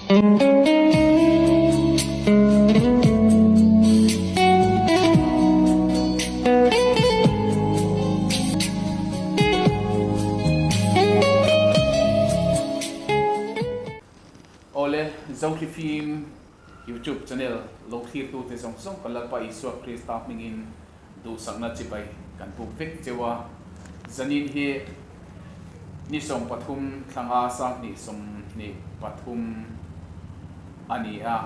Awle, Zohlifim YouTube channel lo thlirtute zawng zawng ka Lalpa Isua Krista hmingin duhsakna chibai kan buk vek cheu a. Zanin hi ni 13 thlanga 2023 a ni a,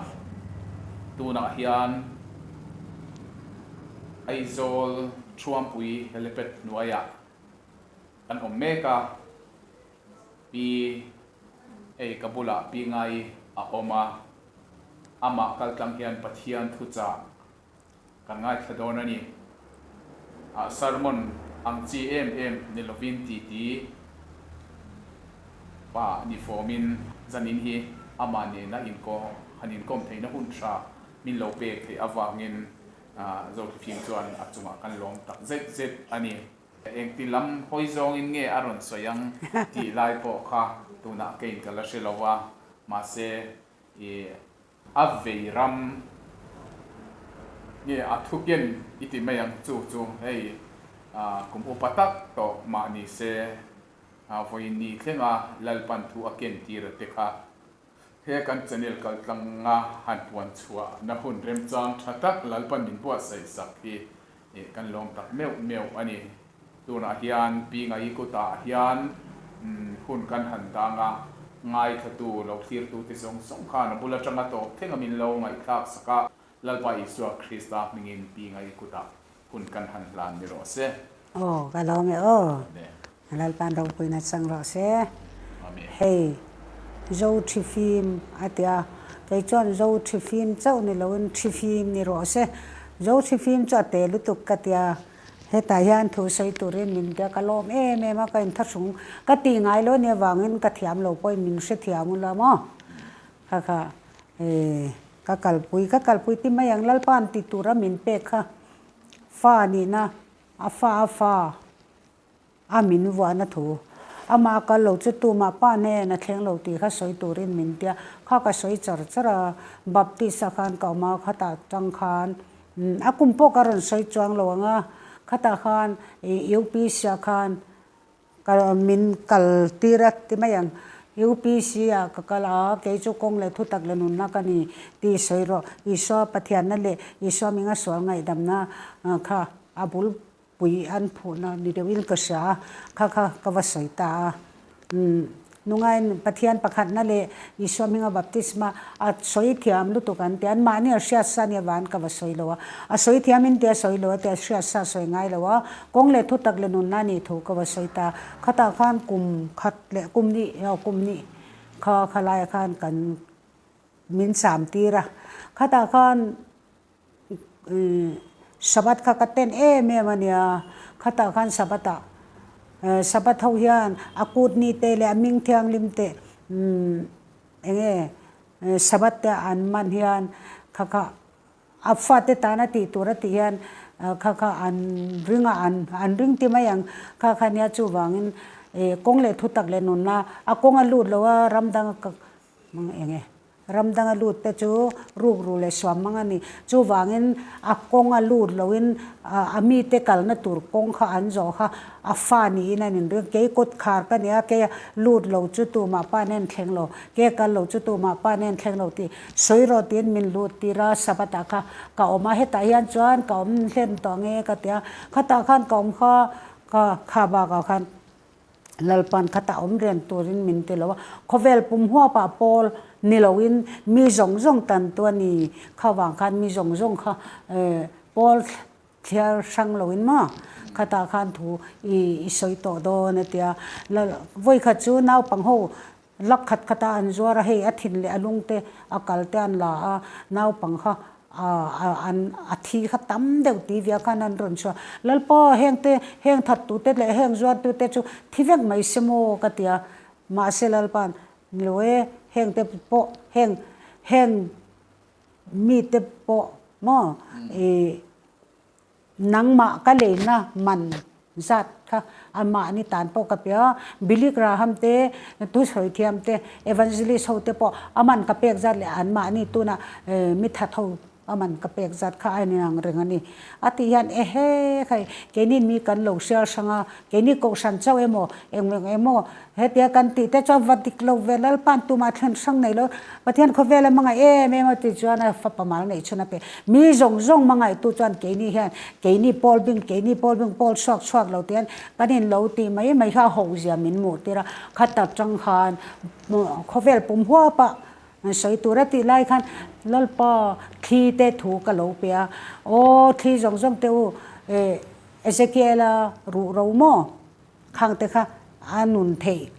tunah hian Aizawl Thuampui helipad hnuaiah kan awm mek a, Pi hei ka bulah Pi Ngai a awm a, amah kaltlang hian Pathian thuchah Kan ngaithla dawn a ni. Ah sermon ang chi em em ni lovin titi pa ni fawmin zanin hi amah nena inkaw han inkawm theihna hun tha min lo pek theih avangin Zothifim chuan a chungah kan lawm tak zet zet a ni. Engti lam hawi zawngin nge a rawn sawi ang tih lai pawh kha tunah keiin ka la hre lo a, mahse i A vei ram nge a thu ken i ti mai ang chu chu hei kum upa tak tawh mah ni se vawiin ni thlenga Lalpan thu a ken tir a te kha he kan channel kal tlanga han puan chhuah na hun remchang tha tak Lalpan min buatsaih sak hi kan lawm tak meuh meuh a ni. Tunah hian Pi Ngai kutah hian hun kan han dang a, ngaithlatu lo thlirtute zawng zawng khan a bul atanga tawp thleng a min lo ngaihthlak sak a, Lalpa Isua Krista hmingin Pi Ngai kutah hun kan han hlan ni rawh se. Aw, ka lawm e aw. Lalpa'n ropuina chang rawh se. Hei, Zo Thifim a ti a, kei chuan Zo Thifim chauh ni loin Thifim ni rawh se. Zo Thifim chu a te lutuk ka ti a. Hetah hian thu sawi turin min biak a lawm em em a, ka inthahrung ka tih ngai lo nia vangin ka thiam lo pawhin min hrethiam ula maw? Kha kha ka kalpui ka kalpui ti mai ang Lalpa'n ti tura min pek kha fa nihna a fa a fa a min vuahna thu amah a kal lo chu tumah pa hnen a thleng lo tih kha sawi turin min tia kha ka sawi char char a Baptist ah khan ka awm a khatah tang khan A kum pawh ka rawn sawi chuang lo ang a, khatah khan UPC ah khan ka min kal tir a ti mai ang. UPC ah ka kal a, kei chu kawng leh thutak leh nunna ka ni tih sawi rawh. Isua Pathianna leh Isua minga sual ngaihdamna kha a bul pui an phuhna ni deuhin ka hria a, kha kha ka va sawi ta a. Nungain Pathian pakhatna leh Isua hminga baptisma a sawi thiam lutuk an ti a, anmahni a hriat sa nia van ka va sawi lo a, a sawi thiam in tia sawi lo a tia hriat sa sawi ngai lo a, kawng leh thutak leh nunna a nih thu ka va sawi ta a, khatah khan kum khat leh kum nih aw kum nih kha khalaiah khan kan min cham tir a, khatah khan Sabbath kha ka ten em em a nia, khatah khan Sabbath ah Sabbath ho hian a kut ni te leh a ming thianghlim te eng nge Sabbath te an man hian kha kha a fate tana tih tur a tih hian kha kha an ring a an ring ti mai ang kha kha nia chuvangin kawng leh thutak leh nunna a kawng a lut lo a ram dang eng nge. Ram danga lut te chu rukru leh suam mang a ni. Chuvangin a kawnga lut loin a mite kalna tur kawng kha an zawh kha a fa niin an inring. Kei kut khar ka nia, kei lut lo chu tumah pa nen thleng lo, kei kal lo chu tumah pa nen thleng lo tih sawi rawh tiin min lut tir a, Sabbath ah kha ka awm a, hetah hian chuan ka awm hlen tawh nge ka ti a, khatah khan ka awm kha kha bakah khan Lalpan khatah awm reng turin min ti lo a, khawvel pum huapah pawl ni loin mi zawng zawng tan tu a ni. Kha vang khan mi zawng zawng kha pawl thliar hrang loin maw khatah khan thu i sawi tawh dawn a ti a. Vawikhat chu naupang ho lak khat khatah an zuar a, hei a thin leh a lung te a kal te an la a, naupang kha an a thi kha tam deuh tih viah khan an rawn chhuah. Lalpa heng te heng that tu te leh heng zuar tu te chu thi vek mai se maw ka ti a, mahse Lalpa'n ni lo e heng te pawh heng heng mi te pawh maw ih nangmah ka leina man. zat kha amahni tan pawh ka pe a, Billy Graham te, thusawi thiam te, evangelist ho te pawh a man ka pek zat leh anmahni tuna mithat ho a man ka pek zat kha a inang reng a ni. A tih hian ehe khai keini mi kan lo hrial hrang a, keini kohhran chauh emaw eng eng emaw hetia kan tih te chuan va dik lo ve Lalpa'n tumah thlen hrang nei lo Pathian khawvela hmangaih em em a tih chuan a fapa mal neih chhun a pe. Mi zawng zawng hmangaihtu chuan keini hian keini pawl bing keini pawl bing pawl chhuak chhuak lo te hian kan in lo tih mai mai kha a hohzia min hmuh tir a, khata tang khan khawvel pum huap a Sawi tur a tih lai khan Lalpa thli te thu ka lo pe a, aw thli zawng zawng te u eh Ezekiel-a ruh ro maw khang te kha a nun theih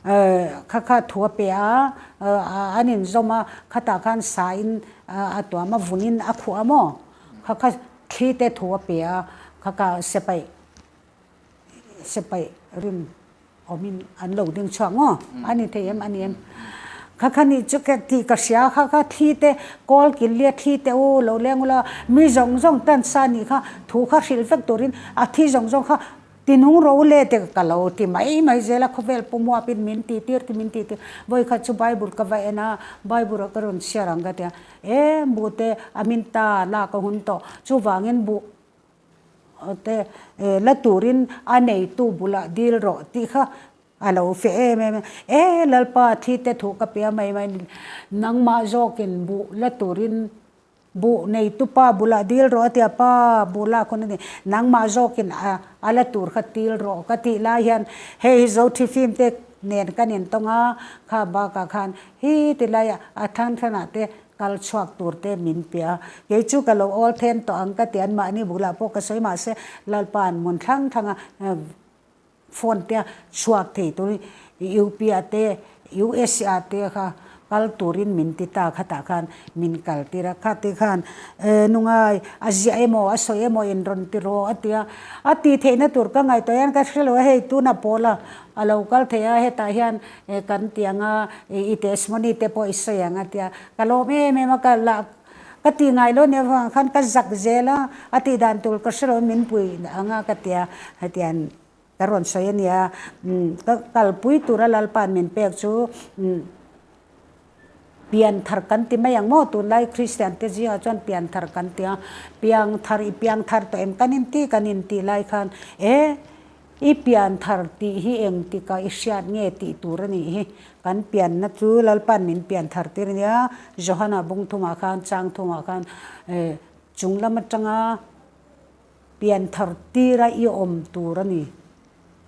eh kha kha thu a pe a, an inzawm a, khatah khan sa in a tuam a, vun in a khuh a maw kha kha thli te thu a pe a, kha kha sepaih sepaih rim. Awmin an lo ding chhuak maw? A ni thei em? A ni em? Kha kha nih chu ka tih ka hria kha kha thli te kawl kil lia thli te u lo leng ula mi zawng zawng tan sa nih kha thu kha hrilh vek turin a thi zawng zawng kha tinung ro le te ka lo ti mai mai zel a khawvel pu muapin min ti tir ti min ti tir vawi khat chu bible ka va en a bible ah ka rawn chhiar ang ka ti a e buh te a min ta lak a hun tawh chuvangin buh Te la turin a neitu bulah dil rawh tih kha a lo fe em em a, E Lalpa thi te thu ka pia mai mai nangmah zawkin buh la turin buh neitu pa bulah dil rawh a ti a, pa buh lak hun a ni, nangmah zawkin a a la tur kha til rawh ka tih lai hian hei hi Zothi film te nen kan intawng a, kha bakah khan hi ti laiah a thlan thlanah te Kal chhuak tur te min pe a, kei chu ka lo awl then tawh ang ka ti an mahni bulah pawh ka sawi mahse Lalpa'n mun thlang thlang a phone te a chhuak thei turin UP ah te US ah te kha kal turin min ti ta khatah khan min kal tir a khati khan nungai a ziah emaw a sawi emaw in rawn ti rawh a ti a, a tih theihna tur ka ngaihtuah hian ka hre lo a hei tuna pawl a a lo kal thei a hetah hian E kan ti ang a, i testimony te pawh i sawi ang a tia, ka lawm em em a, ka lah ka ti ngai lo nia avang khan ka zak zel a, a tih dan tur ka hre lo min pui ang a ka tia, hetiang ka rawn sawi a nia, ka kalpui tura Lalpa'n min pek chu pianthar kan ti mai ang maw, tunlai Kristian te zingah chuan pianthar kan ti a, piangthar i piangthar tawh em kan inti kan intih lai khan e I pian thar tih hi engtikah i hriat nge tih tur a nih hi. Kan pianna chu Lalpa'n min pian thar tir a nia, Johana bung thumah khan, chang thumah khan chung lam atanga pian thar tira i awm tur a ni.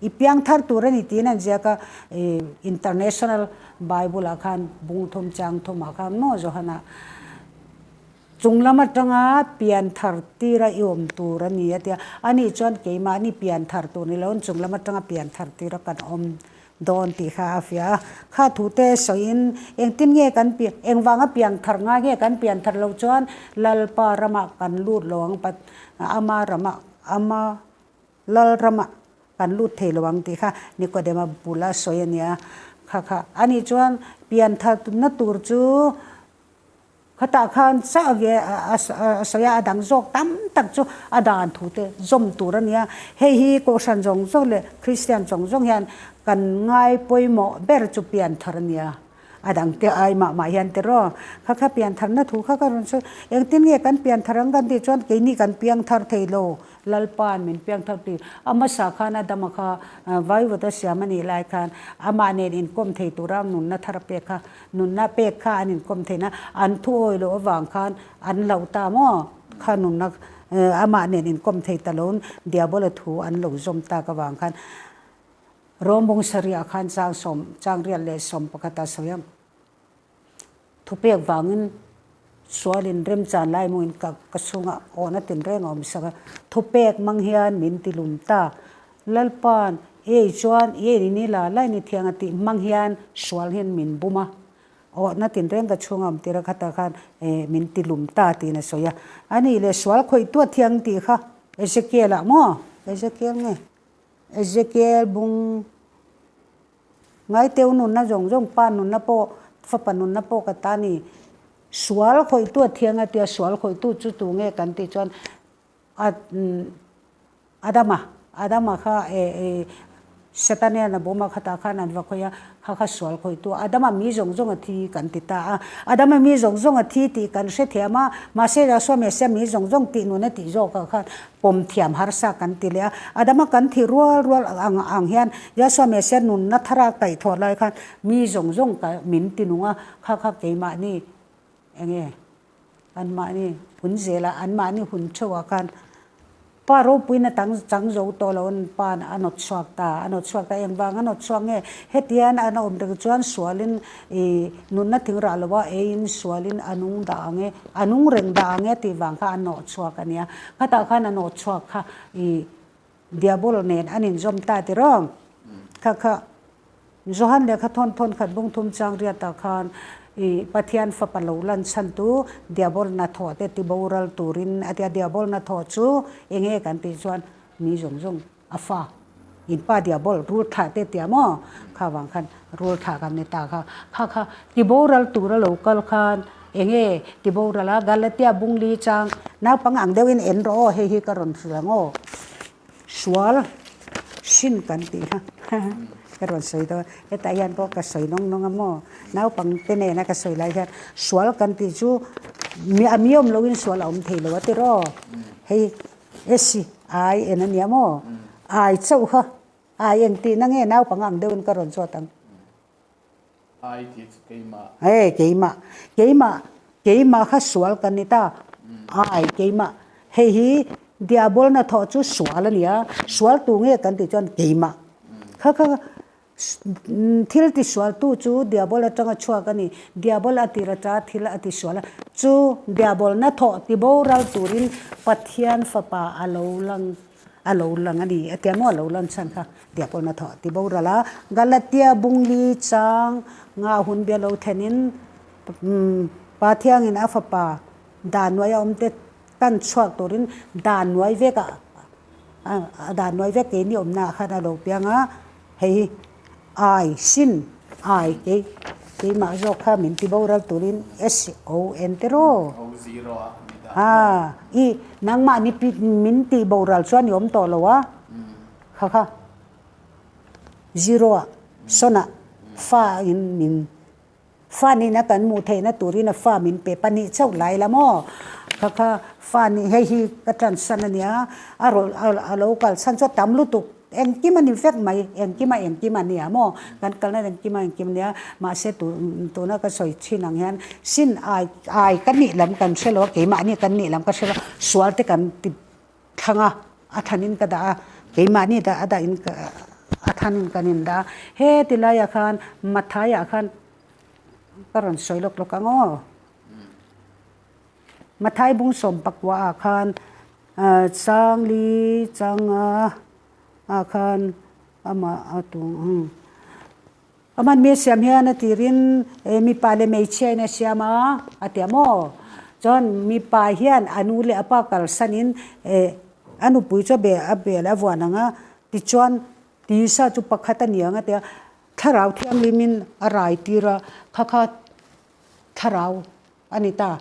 I piang thar tur a ni tiin an ziak a, International Bible ah khan bung thum chang thumah khan maw Johana. Chung lam atanga pian thar tira i awm tur a ni a tia. Anih chuan keimahni pian thar tur ni loin chung lam atanga pian thar tira kan awm dawn tih kha a fiah a. Kha thute sawiin engtin nge kan pian, engvanga pian thar ngai nge kan pian thar loh chuan Lalpa ramah kan lut lo ang, ama ramah, ama Lal ramah kan lut thei lo ang tih kha Nikodema bula sawi a nia. Kha kha anih chuan pian thar tumna tur chu Khatah khan chauh ve a sawi a, a dang zawk tam tak chu a dan thu te zawm tur a nia. Hei hi Kohhran zawng zawng leh Kristian zawng zawng hian kan ngai pawimawh ber chu pianthar a nia. A dang te ai mah mah hian tiraw kha kha piantharna thu kha ka rawn sawi. Engtin nge kan pianthar ang kan tih chuan keini kan piangthar thei lo. Lalpa'n min piangthar tih a hmasa khan Adama kha vaivut a siam a nih lai khan amah nen inkawm thei tura nunna thar a pek kha Nunna pek kha an inkawm theihna an thu awi loh avang khan an hlauh ta maw? Kha nunna amah nen inkawm thei ta loin Diabola thu an lo zawm tak avang khan Rawmbung sarihah khan chang sawm chang riat leh sawm pakhat a sawi a. Thupek vangin sualin remchan lai hmuhin ka ka chhungah awhna tinreng a awm sak a. Thupek mang hian min tilum ta. Lalpa'n ei chuan i ei ni la lai ni thiang a tih hmang hian sual hian min bum a, awhna tinreng ka chhung a awm tir a khatah khan min ti lum ta tiin a sawi a. A nih leh sual khawih tuat thiang tih kha Ezekiel ah maw? Ezekiel nge? Ezekiel bung ngaiteu nunna zawng zawng pa nunna pawh fapa nunna pawh ka ta ni. Sual khawih tuat thiang a tia sual khawih tu chu tu nge kan tih chuan a. Adama, Adama kha e Setana hian a bawm a khatah khan an va khawih a, kha kha sual khawihtu Adama mi zawng zawng a thi kan ti ta a. Adama mi zawng zawng a thi tih kan hre thiam a, mahse Joshua Messiah mi zawng zawng tih nun a tih zawkah khan pawm thiam harsa kan ti leh a. Adama kan thih rual rual ang ang hian Joshua Messiah nunna thara kaihthawh lai khan mi zawng zawng ka min ti nung a, kha kha keimahni enge Anmahni hun zelah anmahni hun theuhah khan pa ropuiin a tang chang zo tawh lo an pa a nawt chhuak ta, a nawt chhuak ta engvang a nawt chhuak nge hetian an awm reng chuan sualin ih nunna thing rah loa eiin sualin a nung dah ang e, a nung reng dah ang e tih vang kha a nawh chhuak a nia. Khatah khan a nawt chhuak kha ih diabol nen an inzawm ta tiraw kha kha. Johan lehkha thawn thawn khat bung thum chang riatah khan i Pathian fapa lo lan chhan tu diabol hnathawh te ti boral turin a ti a, diabol hnathawh chu enge kan tih chuan mi zawng zawng a fa in pa diabol rul thlah te tia maw kha vang khan rul thlah kan ni ta kha kha kha ti boral tura lo kal khan enge ti boral a Galatia bung li chang naupang ang deuhin en rawh aw hei hi ka rawn hrilh ang aw. Sual hrin kan tih kha ka rawn sawi dawn. Hetah hian pawh ka sawi nawng nawng a maw? Naupangte nena ka sawi lai hian sual kan tih chu a mi awm loin sual a awm thei lo a ti raw? Hei S I N a nia maw? I chauh kha I engtihna nge naupang ang deuhin ka rawn zawt ang. I tih chu keimah. Hei keimah, keimah, keimah kha sual kan ni ta. I keimah. Hei hi diabol hnathawh chu sual a ni a, sual tu nge kan tih chuan keimah. Kha kha thil ti sual tu chu diabol atanga chhuak a ni. Diabol a tir ata thil a ti sual a, chu diabol hnathawh ti boral turin Pathian fapa a lo lang. A lo lang a ni, a tia maw a lo lan chhan kha tia pawhin a thawh ti boral a. Galatia bungli chang nga hun bia lo thenin Pathiangin a fapa dan nuai a awm te tan chhuak turin dan nuai vek a a dan nuai vek keini awmna ah khan a lo piang a, hei hi ai sin ai kei keimah zawk kha min ti boral turin S-O-N te raw. O zero a ni dah. Haa, i nangmah ni pi min tih boral chuan i awm tawh lo a, kha kha zero ah sawn ah fa in min fa nihna kan hmuh theihna turin a fa min pe pahnih chauh lai la maw, kha kha fa nih hei hi ka transan a nia, a rawn a lo kalsan chu a tam lutuk. Engkim a ni vek mai, engkim a engkim a nia maw? Kan kalna engkim a engkim a nia, mahse tuna ka sawi thin ang hian sin ai ai ka nih lam kan hre lo a, keimahni kan nih lam ka hre lo, sual te kan ti thlang a, a thanin ka dah a, keimahni dah a dahin ka a thanin kan indah a, heti laiah khan Mathaiah khan ka rawn sawi lawk lawk ang aw. Mathai bung sawmpakua ah khan Changli changa ah khan amah a tung ang. Aman mi a siam hian a tirin mipa leh hmeichhia in a siam a, a ti a maw? Chuan mipa hian a nu leh a pa kalsanin a nupui chu a be a bel a vuan ang a, tichuan tisa chu pakhat a ni ang a ti a, thlarau thianghlimin a rai tir a, kha kha thlarau a ni ta.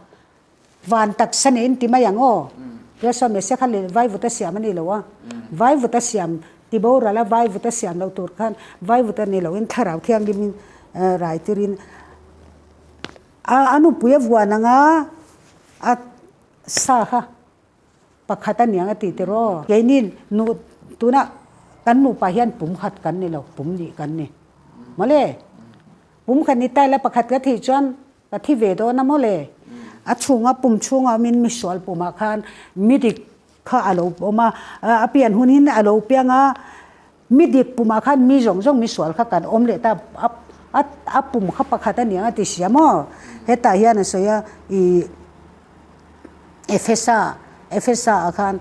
Van taksa neiin ti mai ang aw. Joshua Messiah kha leh vaivut a siam a ni lo a. Vaivut a siam ti boral a vaivut a siam loh tur khan vaivut a ni loin thlarau thianghlimin rai tirin a nupui a vuan anga a sa kha pakhat a niang a ti tiraw. Keini nu tuna kan nupa hian pum khat kan ni lo, pum nih kan ni. Mawle, pum khat ni ta ila pakhat ka thih chuan Ka thi ve dawn a mawle. A chhunga pum chhunga awmin misual pumah khan midik kha a lo awm a, a pian hunin a lo piang a, midik pumah khan mi zawng zawng misual kha kan awm leh ta, a a pum kha pakhat a niang a ti sia maw? Hetah hian a sawi a, ih Efesa, Efesa ah khan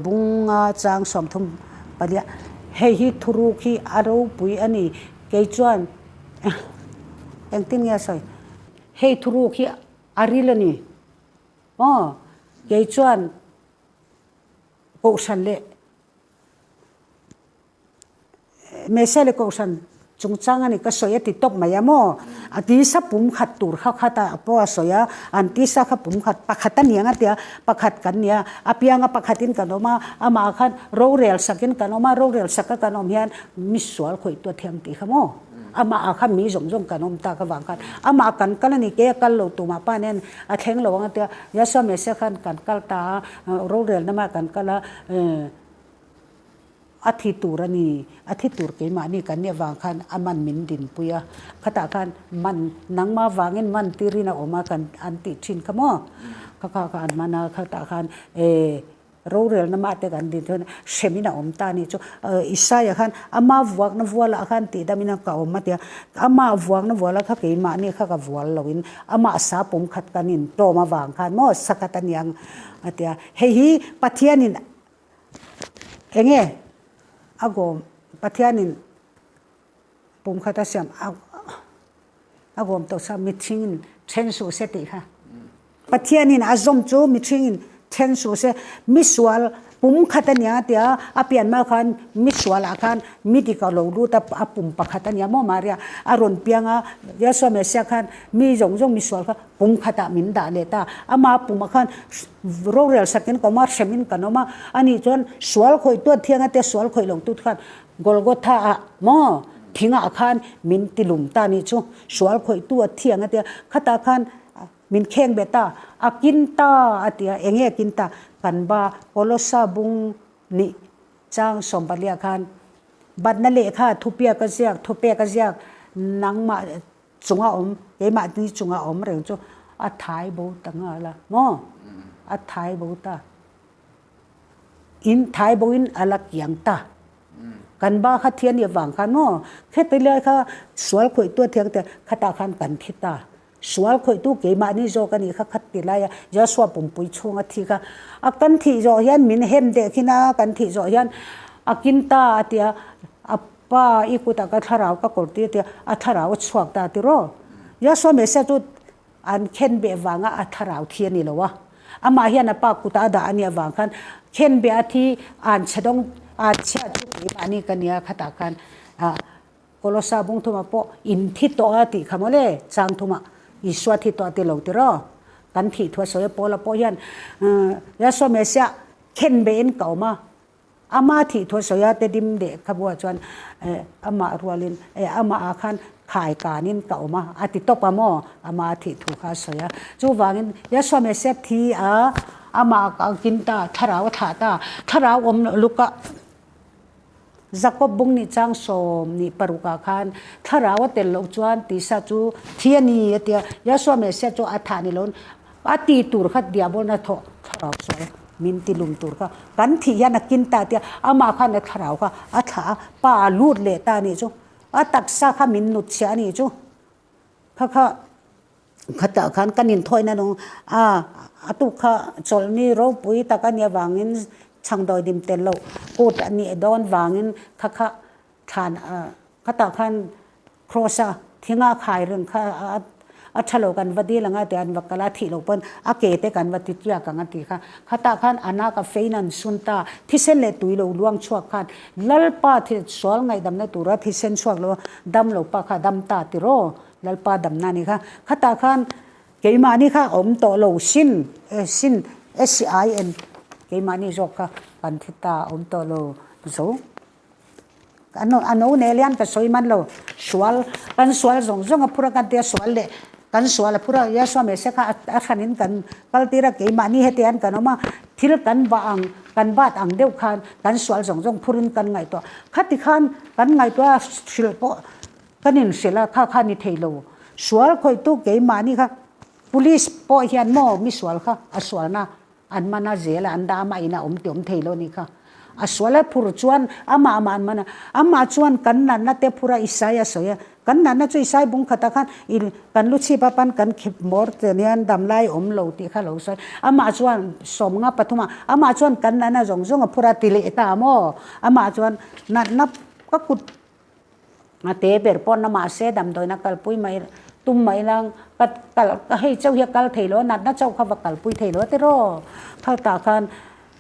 bunga chang 30 palia, hei hi thuruk hi a ropui a ni, kei chuan Engtin nge a sawi? Hei thuruk hi a ril a ni. Aw, kei chuan Kohhran leh Messiah leh Kohhran. Chungchang a ni ka sawi a ti tawp mai a maw? A tisa pumkhat tur kha khat a pawh a sawi a, an tisa kha pumkhat pakhat a ni ang a ti a, pakhat kan ni a, a pianga pakhatin kan awm a, amah khan rorel sakin kan awm a, rorel saka kan awm hian mi sual khawih tu a thiam tih kha maw? Amah ah khan mi zawng zawng kan awm tak avang khan amah kan kal a ni, kei a kal lo tumah pa nen a thleng lo ang a ti a, Yahshua Messiah khan kan kal ta a, rorelna mah kan kal a, A thi tur a ni, a thi tur keimahni kan nih avang khan a man min dinpui a, khatah khan man nangmah vangin man tirin a awm a kan an tih thin kha maw? Kha kha kha an man a, khatah khan e rorelna mah te kan din chuan hremin a awm ta a nih chu. Isaia khan ama vuakna vualah khan tihdamin a ka awm a ti a, ama vuakna vualah kha keimahni kha ka vual loin amah sa pumkhat kan intawm avang khan maw sakhat a niang a ti a, hei hi Pathianin Enge a gawm Pathianin pumkhat a siam a gawm tawh sa mithringin then suh se tih kha. Pathianin a zawm chu mithringin then suh se misual pumkhat a nia tia a pian hma khan misual ah khan mi dik a lo lut a a pum pakhat a nia maw Maria a rawn piang a Yeshua Messiah khan mi zawng zawng misual kha Pumkhat ah min dah leh ta. Ama pumah khan rorel sakin ka awm a, hremin kan awm a. Ani chuan sual khawih tuat thiang a tia sual khawih lo tut khan Golgotha ah maw thingah khan min ti lum ta nih chu. Sual khawih tu a thiang a tia khatah khan min kheng ve ta. A kin ta a tia enge a kin ta? Kan ba Kolosa bung nih chang sawmpalia khan batna lehkha thupiak a ziak thupek a ziak nangmah Chunga awm, keimah ni chunga awm reng chu a thai bo ta nghal a maw? A thai bo ta. In thai bo in a la kiang ta. Kan ba kha thi a nih avang khan maw? Kheti lai kha sual khawih tu a thiang te khatah khan kan thi ta. Sual khawih tu keimah ni zawk a nih kha khat ti lai a Joshua pumpui chhunga thi kha a kan thih zawh hian min hem deh khin a, kan thih zawh hian a kin ta a ti a, a Pa, i kutah ka thlarau ka kawr tir tia a thlarau a chhuak ta tiraw? Yahshua Messiah chu an khen beh vanga a thlarau thi a ni lo a. Amah hian a pa kutah a dah a nih avang khan khen beh a thi an chhe dawng an chhia chu keimahni ka nia khatah khan Kolosa bung thumah pawh in thi tawh a tih kha mawle chang thumah Isua thi tawh a ti lo tiraw? Kan thih thu a sawi a Paula pawh hian Yahshua Messiah khen behin ka awm a. Ama thih thu a sawi a, Tedim lehkhabu ah chuan amah rualin amah ah khan khai kanin ka awm a, a ti tawp a maw? Ama a thih thu kha a sawi a. Chuvangin Yeshua Messiah thi a, amah a kin ta, thlarau a thlah ta, thlarau awm loh luk a, Jakob bung nih chang 16 ah khan thlarau a tel loh chuan tisa chu thi a ni a ti a, Yeshua Messiah chu a thah ni loin A ti tur kha diabolna thawh thlarau sual min ti lum tur kha kan thih hian a kin ta tia amah khan a thlarau kha a thlah a, pa a lut leh ta anih chu a taksa kha min nut chhiah anih chu kha kha khatah khan kan inthawina nung a a tuk kha chawlhni ropui tak a nih avangin chhangdawi dim tel loh kut a nih dawn vangin kha kha thlan khatah khan Cross a thinga khai reng kha a tha lo kan va dil ang a ti an va kal a thih loh pawn a ke te kan va ti chiak ang a ti kha. Khatah khan a nak a fein an sun ta, thisen leh tui lo luang chhuak khan Lalpa sual ngaihdamna tura thisen chhuak lo dam lo pa kha dam ta ti raw Lalpa damna a ni kha. Khatah khan keimahni kha awm tawh lo sin, sin, S-I-N, keimahni zawk kha kan thi ta awm tawh lo zo. A no nel hian ka sawi man lo. Sual, kan sual zawng zawng a phur a, kan tia sual leh kan sual a phur a, Yeshua Messiah kha a hranin kan kal tir a, keimahni heti hian kan awm a, thil kan bah ang, kan bat ang deuh khan kan sual zawng zawng phurin kan ngaihtuah. Khati khan kan ngaihtuah a, hrilh pawh kan inhrilh a, kha kha ni thei lo. Sual khawihtu keimahni kha police pawh hian maw mi sual kha a sualna An man a zel a, an dah amah in a awm ti awm thei lo ni kha. A sual a phur chuan amah amah an man a, amah chuan kan natna te phur a Isai a sawi a, kan natna chu Isai bung khatah khan i kan lu chhip a pan kan khip hmawr te nia dam lai awm lo tih kha lo sawi. Amah chuan 53 ah amah chuan kan natna zawng zawng a phur a ti leh ta maw? Amah chuan natna ka kut A te ber pawh na mahse damdawiin a kalpui mai tum mai lang ka kal hei chauh hi a kal thei lo a natna chauh kha va kalpui thei lo a tiraw kha tah khan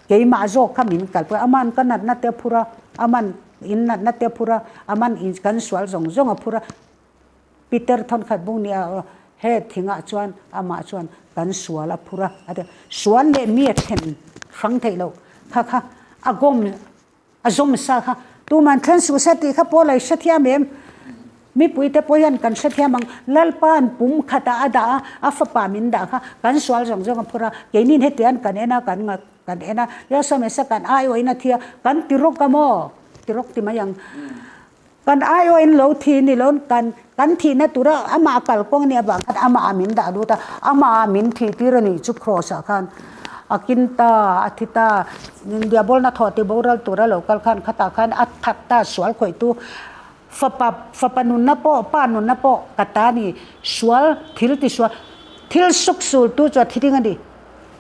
keimah zawk kha min kalpui aman ka natna te a phur a aman. in natna te a phur a, a man in kan sual zawng zawng a phur a, Peter thawnkhat bung nia he thingah chuan amah chuan kan sual a phur a, a ti a, sual leh mi a thlen hrang theih loh kha kha a gawm a zawm sa kha tuman thlen suh se tih kha Paul a i hrethiam em? Mipuite pawh hian kan hrethiam ang, Lalpa'n pum khatah a dah a, a fapa min dah kha kan sual zawng zawng a phur a, keini'n hetiang kan en a, kan kan en a, Yahshua Messiah kan aiawhin a thi a, kan ti rawk a maw? Ti rawk ti mai ang. Kan aiawhin lo thi ni lo, kan kan thihna tura amah kalkawng a nih avang khan amah ah min dah lut a, amah ah min thih tir a nih chu cross ah khan a kin ta, a thi ta, diabol na thawh ti boral tura lo kal khan khatah khan a that ta sual khawihtu fapa fapa nunna pawh pa nunna pawh ka ta a ni, sual thil ti sual thil suk sul tu chu a thi ding a ni.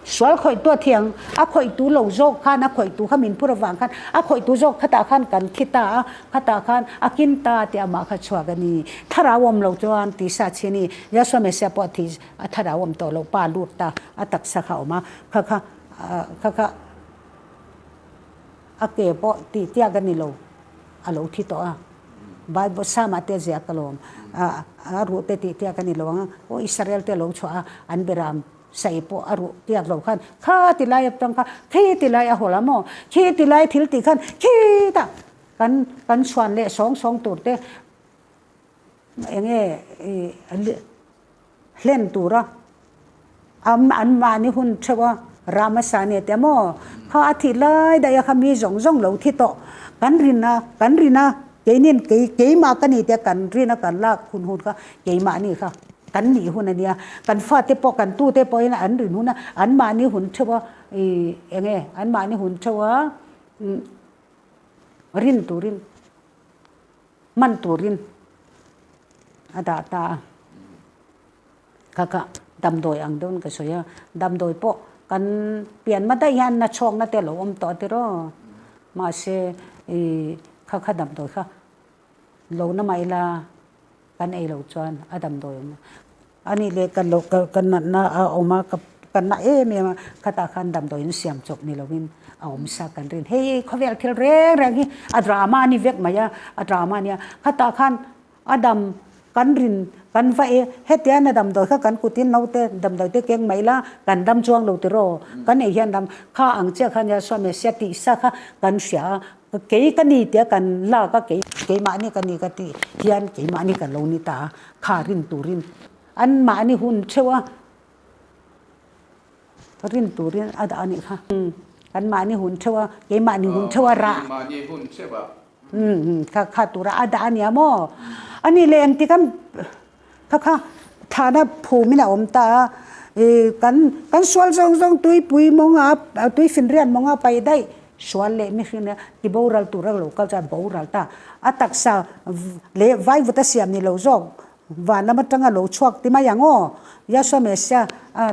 Sual khawihtu a thiang, a khawihtu lo zawk khan a khawihtu kha min phur avang khan a khawihtu zawk khatah khan kan thi ta a, khatah khan a kin ta tih amah kha chhuak a ni. Thlarau awm lo chuan tisa chhi a ni. Yahshua Messiah pawh a thi, a thlarau awm tawh lo, pa lut ta, a taksa kha a awm a, kha kha kha kha a ke pawh tih tiak a ni lo, a lo thi tawh a. Bible Psalm-ah te a ziak alawm, a ruh te tih tiak a ni lo ang a, aw Israel te a lo chhuah a, an beram Sei pawh a ruh tiak lo khan kha ti lai atang kha khi ti lai a haw la maw? Khi ti lai thil tih khan khitah kan kan chhuan leh sawng sawng tur te eng nge ih hlen tura an an mahni hun theuh a Ramasa nia tia maw? Kha a thih lai daih a kha mi zawng zawng lo thi tawh kan rin a kan rin a keinin kei keimah ka ni tia kan rin a kan lak hun hun kha keimahni kha. Kan nih hun a nia, kan fate pawh kan tute pawhin an rin hun a, anmahni hun theuh a ih eng nge anmahni hun theuh a rin turin hman turin a dah ta a. Kha kha damdawi ang dawn ka sawi a, damdawi pawh kan pian hma daih hian na chhawkna te a lo awm tawh a tiraw mahse ih kha kha damdawi kha lo na mah ila. Kan ei loh chuan a damdawi awm a nih leh ka lo ka natna a awm a ka ka na em em a khatah khan damdawi in siam chawp ni lovin a awm sa kan rin hei khawvel thil reng reng hi a drama a ni vek mai a a drama a nia khatah khan a dam kan rin kan va e hetian a damdawi kha kan kutin naute damdawi te keng mai la kan dam chuang lo tiraw kan ei hian dam kha ang chiah kha nia Swami sia tih sa kha kan hria a. Kei ka ni tia kan lak a, kei keimahni ka ni ka tih hian keimahni ka lo ni ta a, kha rin turin anmahni hun theuh a, rin turin a dah a nih kha. Anmahni hun theuh a, keimahni hun theuh a rah. Keimahni hun theuh a. Kha kha tura a dah a nia maw? A nih leh engtik a kha kha thana phumin a awm ta a, kan kan sual zawng zawng tuipui mawnga tuifinriat mawnga paih daih sual leh mihring ti boral tura lo kal chuan boral ta. A taksa leh vaivut a siam ni lo zawk van lam atanga lo chhuak ti mai ang aw. Yahshua Messiah a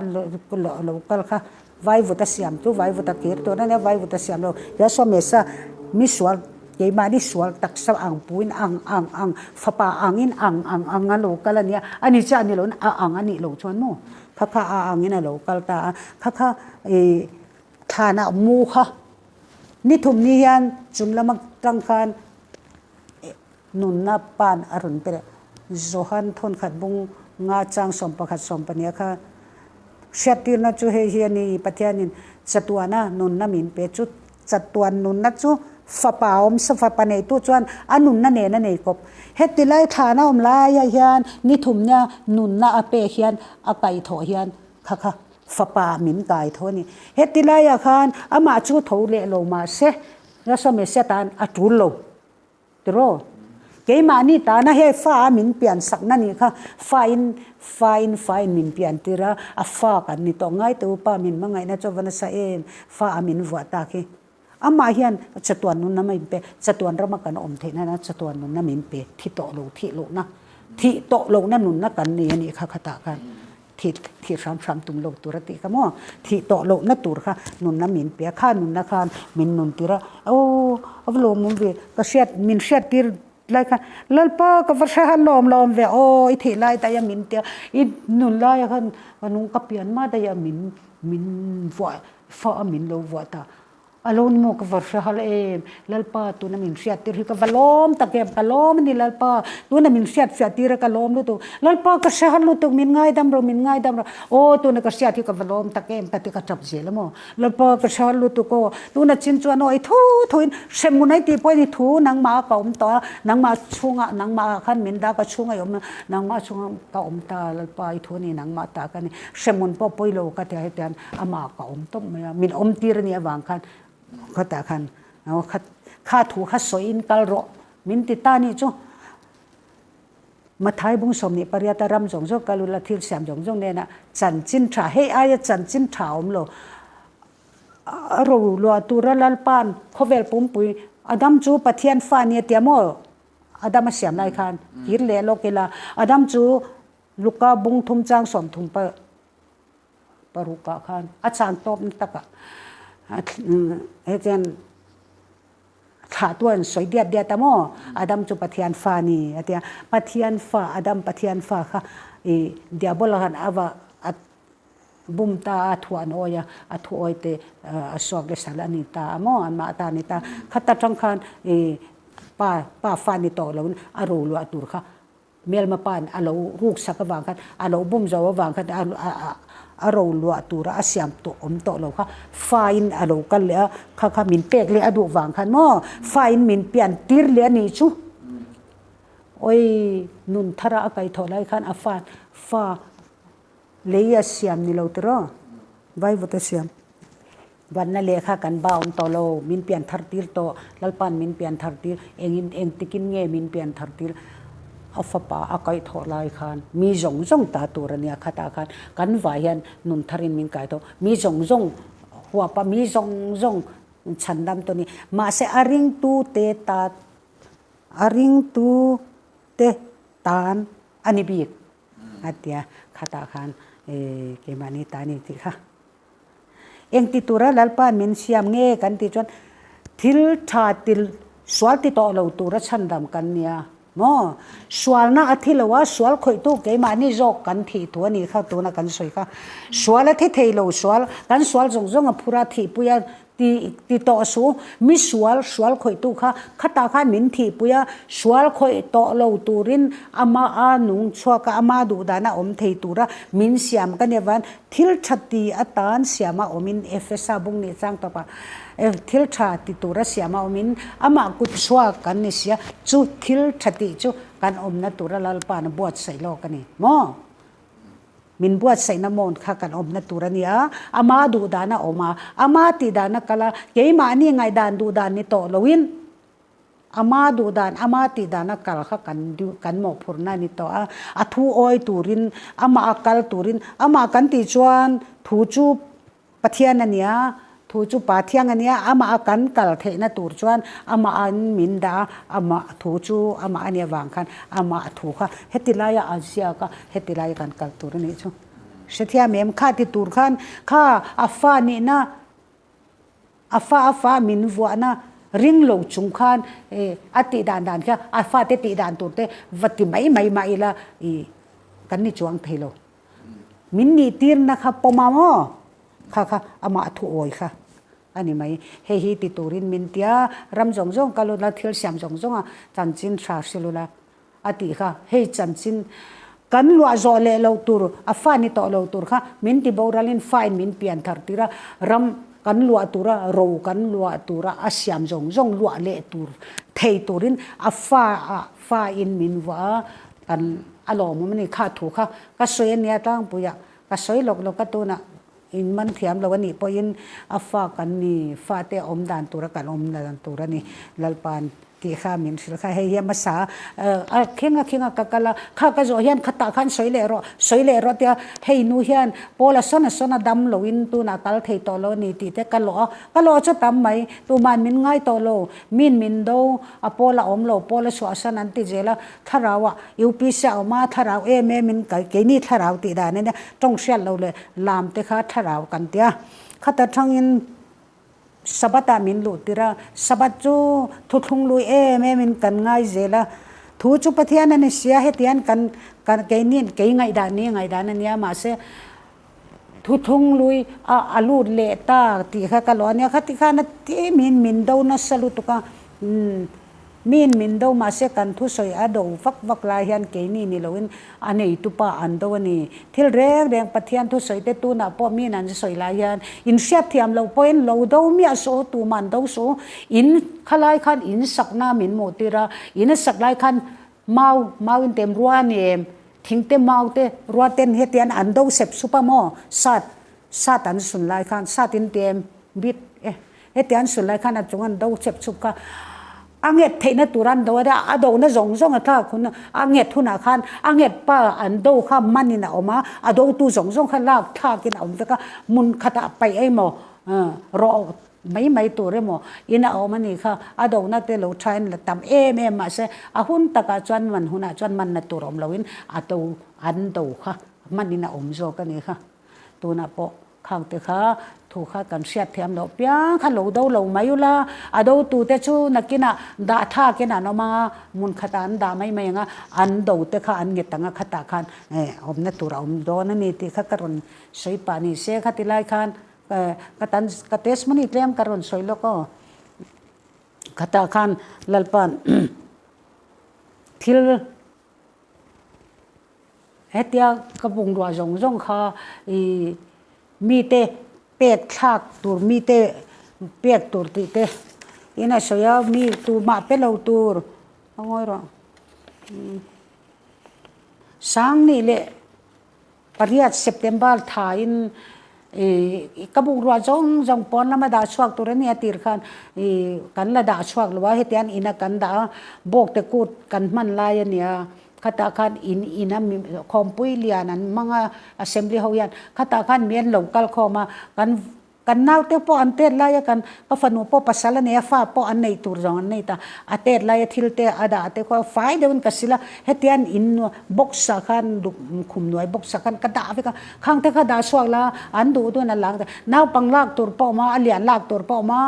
lo kal kha Vaivut a siam chu vaivut a kir tur a nia, vaivut a siam lo. Yahshua Messiah mi sual, keimahni sual taksa ang puin ang ang ang, fapa angin ang ang ang a lo kal a nia, a ni chiah a ni lo a ang a nih loh chuan maw kha kha a angin a lo kal ta a, kha kha ih thlanah mu kha ni thum ni hian chung lama tang khan nunna pan a rawn pe leh. Johan thawnkhat bung nga chang 11 12 kha hriattirna chu hei hi a ni, Pathianin chatuana nunna min pe chu chatuan nunna chu fapa awm sa fapa neitu chuan a nunna nen a nei kawp. Heti lai thlana awm laiah hian ni thumna nunna a pek hian a kaihthawh hian kha kha fapa min kaitho a ni. Heti laiah khan amah chu tho leh lo mahse Yahshua Messiah tan a tul lo. Tiraw? Keimahni tana hei fa a min pian sakna nih kha fa in fa in fa in min pian tir a, a fa kan ni tawh ngai teh u pa min hmangaihna chu a va nasa em, fa a min vuah tak hi. Amah hian chatuan nunna min pe, chatuan rama kan awm theih nana chatuan nunna min pe, thi tawh lo thih lohna, thih tawh lohna nunna kan nei a nih kha khatah khan. Thih thih hram hram tum lo tur a tih kha maw? Thih tawh lohna tur kha nunna min pe a, kha nunna khan min nun tir a, aw a va lawmawm ve, ka hriat min hriat tir lai khan Lalpa ka va hre han lawm lawm ve aw i thih lai daih a min tia, i nun laia khan ka nung ka pian hma daih a min min vuah fa a min lo vuah ta. A lo ni maw ka va hre hal em? Lalpa tuna min hriat tir hi ka va lawm tak em? Ka lawm a ni Lalpa, tuna min hriat fiah tir a ka lawm lutuk. Lalpa ka hre hal lutuk, min ngaidam rawh, min ngaidam rawh. Aw tuna ka hriat hi ka va lawm tak em? Ka ti ka tap zel a maw? Lalpa ka hre hal lutuk aw, tuna chin chuan aw i thu thuin hremhmun ai tih pawhin i thu nangmah ah ka awm tawh a, nangmah chhungah nangmah ah khan min dah ka chhunga i awm a, nangmah chhungah ka awm ta Lalpa i thu a ni nangmah ta ka ni. Hremhmun pawh pawi lo ka ti a hetiang amah ka awm tawp mai a, min awm tir a nih avang khan khatah khan kha thu kha sawiin kal rawh min ti ta nih chu. Mathai bung 28 a ram zawng zawng kal ula thil siam zawng zawng nena chanchin tha hei aia chanchin tha awm lo a ro luah tura Lalpa'n khawvel pumpui Adam chu Pathian fa nia tia maw Adam a siam lai khan kir leh lawk ila Adam chu Luka bung thum chang 30 pa parukah khan a chang tawp na takah hetiang thlah tu an sawi diat diat a maw Adam chu Pathian fa a ni a tia Pathian fa Adam Pathian fa kha i diabola khan a va a bum ta a thu an awi a a thu awi te a suak le sal a ni ta a maw anmah ta a ni ta khata tang khan i pa pa fa ni tawh lo in a ro luah tur kha Hmelma pa'n a lo ruksak avang khan, a lo bum zo avang khan a ro luah tura a siam tawh awm tawh lo kha faiin a lo kal leh a, kha kha min pek leh a duh vang khan maw faiin min pian tir leh a nih chu. Awii nun thara a kaihthawh lai khan a fa fa lei a siam ni lo tiraw vaivut a siam. Vanna lehkha kan ba awm tawh lo, min pian thar tir tawh, Lalpa'n min pian thar tir, engin engtikin nge min pian thar tir? A fapa a kaih thawh lai khan mi zawng zawng ta tur a nia khatah khan kan vai hian nun tharin min kai tawh, mi zawng zawng huapa mi zawng zawng chhandam tawh a ni. Mahse a ringtu te ta a ringtu te tan a ni bik a tia khatah khan keimahni ta a ni tih kha. Engti tura Lalpa min siam nge kan tih chuan thil tha ti sual ti tawh lo tura chhandam kan nia maw? Sualna a thi lo a, sual khawihtu keimahni zawk kan thih thu a nih kha tuna kan sawi kha. Sual a thi thei lo, sual kan sual zawng zawng a phur a, thihpui a ti ti tawh su, mi sual sual khawihtu kha khatah khan min thihpui a, sual khawih tawh lo turin amah a nung chhuak a, ama duhdana awm thei tura min siam ka nia van Thil tha ti atan siama awmin Efesa bung nih chang tawpah thil tha ti tura siama awmin amah kut chhuak kan ni sia, chu thil tha tih chu kan awmna tura Lalpa'n a buatsaih lawk a ni maw? Min buatsaihna mawn kha kan awmna tur a ni a, ama duhdan a awm a, ama tihdan a kal a, keimahni ngaihdan duhdan ni tawh loin, Ama duh dan, ama tih dana kal kha kan duh, kan mawhphurhna a ni tawh a. A thu awi turin, amah a kal turin, amah kan tih chuan thu chu Pathian a nia, thu chu Pa Thiang a nia, amah a kan kal theihna tur chuan amah an min dah a, amah thu chu amah a nih avang khan amah thu kha heti laia a ziak a, heti laia kan kal tur a nih chu. Hrethiam em? Kha ti tur khan kha a fa nihna A fa a fa min vuahna ring lo chung khan a tih dan dan kha a fate tih dan tur te va ti mai mai mah ila i kan ni chuang thei lo. Min nih tirna kha pawm a maw? Kha kha amah thu awi kha a ni mai. Hei hi ti turin min tia ram zawng zawng kal ula thil siam zawng zawnga chanchin hra hrilh ula a tih kha hei chanchin kan luah zawh leh lo tur a fa ni tawh lo tur kha min ti boralin fa in min pian thar tir a, ram kan luah tura ro kan luah tura a siam zawng zawng luah leh tur thei turin a fa ah fa in min vuah a kan a lawmawm a ni kha thu kha ka sawi a nia tlangpuiah ka sawi lawk lawk a tunah In man thiam lo a nih pawhin a fa kan ni, fate a awm dan tura kan awm dan tur a ni. Lalpa'n tih kha min hrilh kha hei hi a hmasa a khenga khenga ka kal a, kha ka zawh hian khatah khan sawi leh rawh, sawi leh rawh tia hei nu hian Paul a sawn a sawn a dam loin tunah kal thei tawh lo a ni tih te ka lawh a, ka lawh chu tam mai, tuma'n min ngai tawh lo, min min do a Paul a awm lo, Paul a chhuahsan an ti zel a, Thlarau ah UPC a awm a, thlarau em em in keini thlarau tih dan a nia, tawng hriat lo leh lam te kha thlarau kan ti a. Khata thangin Sabbath ah min luh tir a, Sabbath chu thuthlung lui em em in kan ngai zel a, thu chu Pathian a ni sia hetiang kan keini kei ngaihdan ni ngaihdan a nia mahse. Thuthlung lui a a lut leh ta tih kha ka lo a nia. Khati khan a ti min min do nasa lutuk a, umm min min do mahse kan thusawi a do vak vak lai hian keini ni loin a neitu pa an do a ni. Thil reng reng Pathian thusawi te tunah pawh min an sawi lai hian in hriat thiam loh pawhin lo do miah suh u, tumah an do suh u. In khalai khan in sakna min hmuh tir a, in a sak lai khan Mau, mau in tem rua a ni em? Thing te mau te rua ten hetian an do sep sup a maw? Sat, sat an sun lai khan, sat in ti em? Bit e, hetian sun lai khan a chung an do sep sup kha a nget theihna tur an do a nia, a dona zawng zawng a thlak hun a nget hunah khan a nget pa an do kha manin a awm a, a dotu zawng zawng kha lak thlakin a awm vek a, hmun khatah paih emaw rawh Mai mai tur emaw in a awm a nih kha, a dohna te lo thain la tam em em mahse a hun takah chuan man hunah chuan manna tur awm loin a do an do kha hmanin a awm zawk a nih kha. Tunah pawh khang te kha thu kha kan hriat thiam loh piang kha lo do lo mai ula, a do tu te chu nakinah dah thakin an awm anga hmun khatah an dah mai mai anga an do te kha an nget anga khatah khan awmna tur a awm dawn a ni tih kha ka rawn sawi pah ni se khati lai khan Ka tan ka testimony tlem ka rawn sawi lawk aw. Khatah khan Lalpa'n thil hetia ka bungrua zawng zawng kha ih mite pek thlak tur mite pek tur tih te in a sawi a mi tumah pe lo tur a ngawi rawh Sangni leh Pariat September thain ih ka bungrua zawng zawng pawn lama dah chhuak tur a nia tir khan ih kan la dah chhuak lo a hetiang ina kan dah a bawkte kut kan hman lai a nia khatah khan in ina khawmpui lian an hmang a assembly ho hian khatah khan mi an lo kal khawm a kan Kan naute pawh an tet lai a, kan ka fanu pawh pasal a nei a, fa pawh an nei tur zawng an nei ta. A tet lai a thil te a dah te khaw fai deuhin ka sil a, hetian in box ah khan khum nuai box ah khan ka dah vek a, khang te kha dah chhuak la an duh duhin an lak ta. Naupang lak tur pawh a awm a, a lian lak tur pawh a awm a,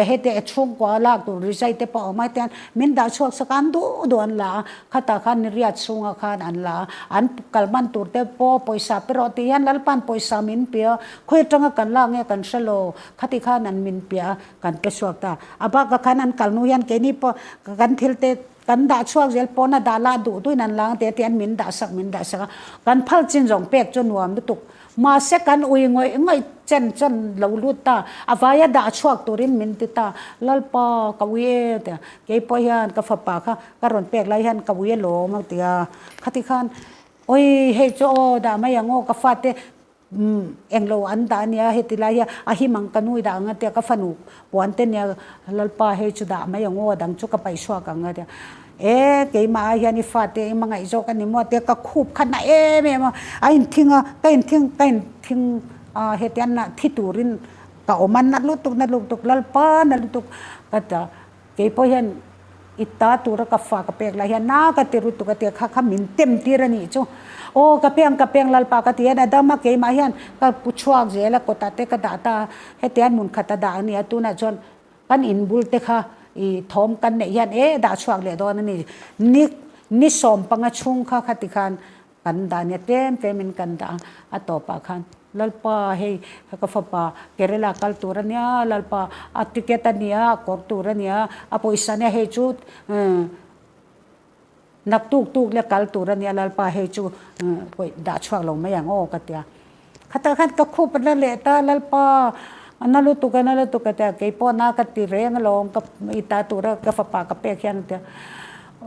heti chhungkua lak tur rizai te pawh a awm a, hetian min dah chhuak sak a, an duh duh an la a. Khatah khan riat chhungah khan an la a, an kal hman tur te pawh pawisa pe rawh tih hian Lalpa'n pawisa min pe a, khawi atanga kan lak nge kan hre lo, khati khan an min pe a, kan pe chhuak ta. A bakah khan an kal hnu hian keini pawh kan thil te kan dah chhuak zel pawn a dah lah duh duhin an la ang tih a ti an min dah sak min dah sak a, kan phal chin zawng pek chu nuam lutuk. Mahse kan ui ngawih ngawih chen chuan lo lut ta, a vaia dah chhuak turin min ti ta, Lalpa ka ui e tia, keipawh hian ka fapa kha ka rawn pek lai hian ka ui alawm a ti a, khati khan awi hei chu aw dah mai ang aw ka fate umm englo an dah ania heti lai hian a him ang ka nui dah ang a tia ka fanu puan te nia Lalpa hei chu dah mai ang aw a dang chu ka paih chhuak ang a tia. E, keimah ah hian i fate i hmangaih zawk a ni maw tia ka khup kha na em em a, a inthing a, ka inthing ka inthing a hetiang na thi turin ka awm a, na lutuk na lutuk Lalpa na lutuk ka ti a, keipawh hian i ta tura ka fa ka pek lai hian na ka ti lutuk a tia kha kha min tem tir a nih chu, aw ka peng ka peng Lalpa ka ti hian a dam a keimah hian ka pu chhuak zel a kawtah te ka dah ta a, hetiang hmun khat a dah a ni a tunah chuan Kan inbul te kha i thawm kan neih hian e dah chhuak leh dawn a ni. Ni ni sawm panga chhung kha khati khan kan dah nia tlem tlem in kan dah a, a tawpah khan Lalpa hei ka fapa Kerala kal tur a nia, Lalpa a ticket a nia, a kawr tur a nia, a pawisa nia hei chu naktuk tuk leh kal tur a nia Lalpa hei chu pawih dah chhuak lo mai ang aw ka tia. Khatah khan ka khup a la leh ta Lalpa a na lutuk a na lutuk a tia keipawh na ka ti reng alawm ka i ta tura ka fapa ka pek hian a tia